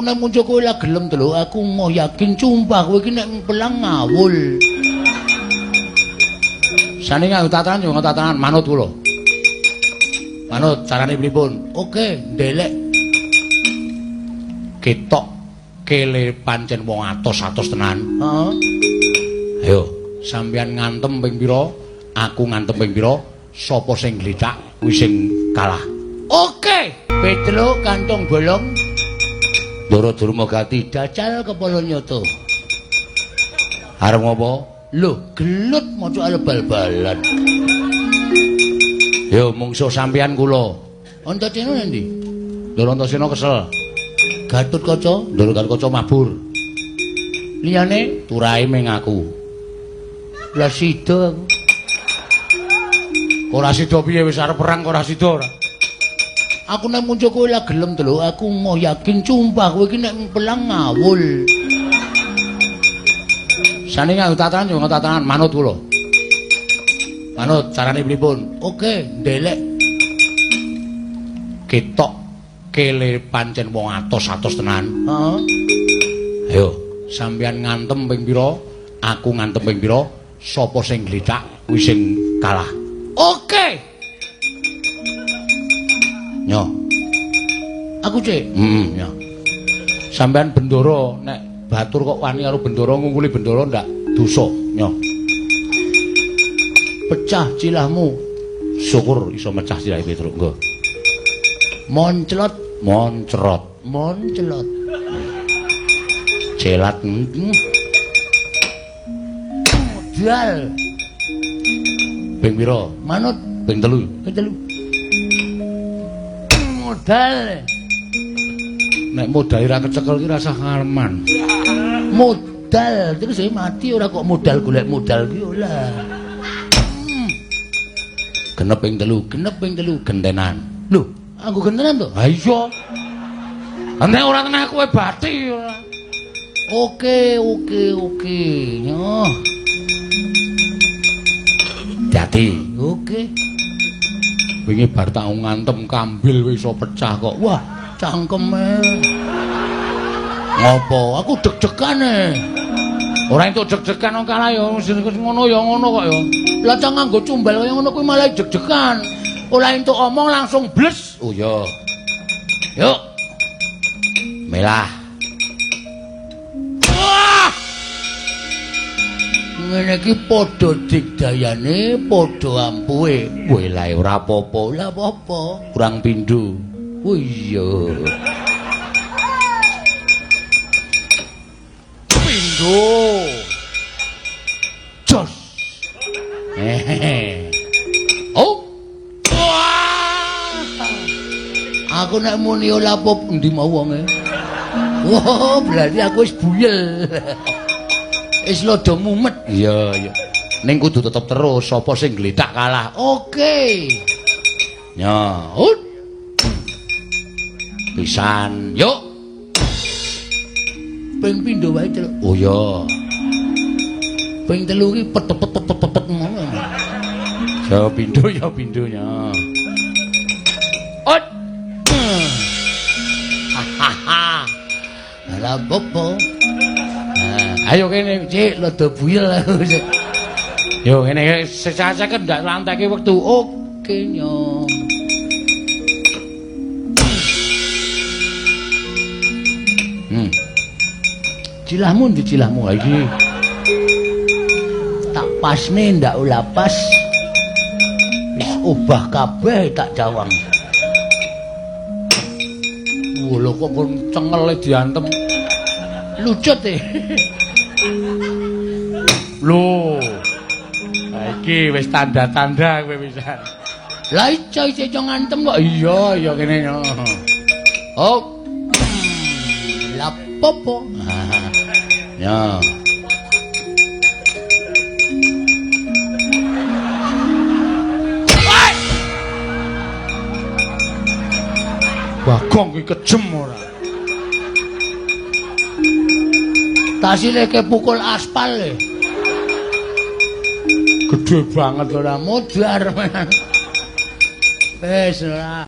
Nek muncul kowe lah gelem to lho, aku mau yakin sumpah kowe iki nek pelang ngawul. Sane nganggo tatanan yo tatanan manut kula. Manut carane pripun? Oke, ndelek. Ketok kele pancen wong atos-atos tenan. Heeh. Ayo, sampeyan ngantem ping pira? Aku ngantem ping pira? Sapa sing glithak kuwi sing kalah. Oke, Petro kantong bolong. Ndara Durmagati dacal kepala nyoto. Arep ngopo? Lho, gelut maca arep bal-balan. Yo mungsuh sampeyan kula. Antasena endi? Ndara Antasena kesel. Gatotkaca, Ndara Gatotkaca mabur. Liyane turahe ming aku. Lah sida aku. Ora sida piye wis arep perang ora sida ora. Aku nek muncul kowe lah gelem to lho, aku mau yakin sumpah kowe iki nek pelang ngawul. Sane nganggo tatanan yo tatanan manut kula. Manut carane pripun? Oke, ndelek. Ketok kele pancen wong atos-atos tenan. Heeh. Ayo, sampeyan ngantem ping pira? Aku ngantem ping pira? Sapa sing glithak kuwi sing kalah. Oke. Nyo. Aku cek. Heeh, nyo. Sampeyan bendara nek batur kok wani karo bendara ngungkuli bendara ndak dosa, nyo. Pecah cilahmu. Syukur iso mecah cilahe Petruk, nggo. Monclot, moncrot, monclot. Celat. Modal. Ping pira? Manut ping 3. Ping 3. Modal. Nek modal ora kecekel ki rasah ngaleman. Modal terus saya mati ora kok modal golek modal ki ora. Genep ping 3, genep ping 3 gentenan. Lho, aku gentenan to? Ha iya. Nek ora tenah kowe bathi ora. Oke, oke, oke. Nyoh. Dadi, oke. Wingi bar tak ngantem kambil wis iso pecah kok. Wah, cangkeme. Ngopo? Aku deg-degan e. Ora entuk deg-degan wong kalah ya ngono ya ngono kok ya. Lah cang nganggo cumbal kaya ngono kuwi malah deg-degan. Ora entuk omong langsung bles. Oh iya. Yuk. Melah. Wah! Ngene iki padha digdayane, padha ampuhe. Weh lah ora apa-apa, ora apa-apa. Kurang pindho. Oh iya. Pindho. Jos. Hehehe. Oh. Wah. Aku nek muni ora apa endi mau wonge. Wah, berarti aku wis buyel. Wis lodo mumet. Iya, iya. Ning kudu tetep terus sapa sing glithak kalah. Oke. Nyo. Pisan. Yuk. Ping pindho wae, Truk. Oh iya. Ping 3 ki pet pet pet pet pet ngono. Ya pindho ya pindho nya. Ot. Hahaha. Lah opo? Ayo kene, Cik, rada buyel aku. Yo ngene secaceken ndak lanteke wektu. Oke, nyo. Cilahmu ndi cilahmu ha iki? Tak pasne ndak ora pas. Wis obah kabeh tak cawang. Lho kok kon cengele diantem. Lucut e. Lho. Ha iki wis tanda-tanda kowe pisan. Lah iso iso ngantem kok. Iya, iya kene yo. Oh. Lah popo. Ya. Bagong ki kejem ora. Tasile ke pukul aspal e. Gede banget ora modar. Wis ora.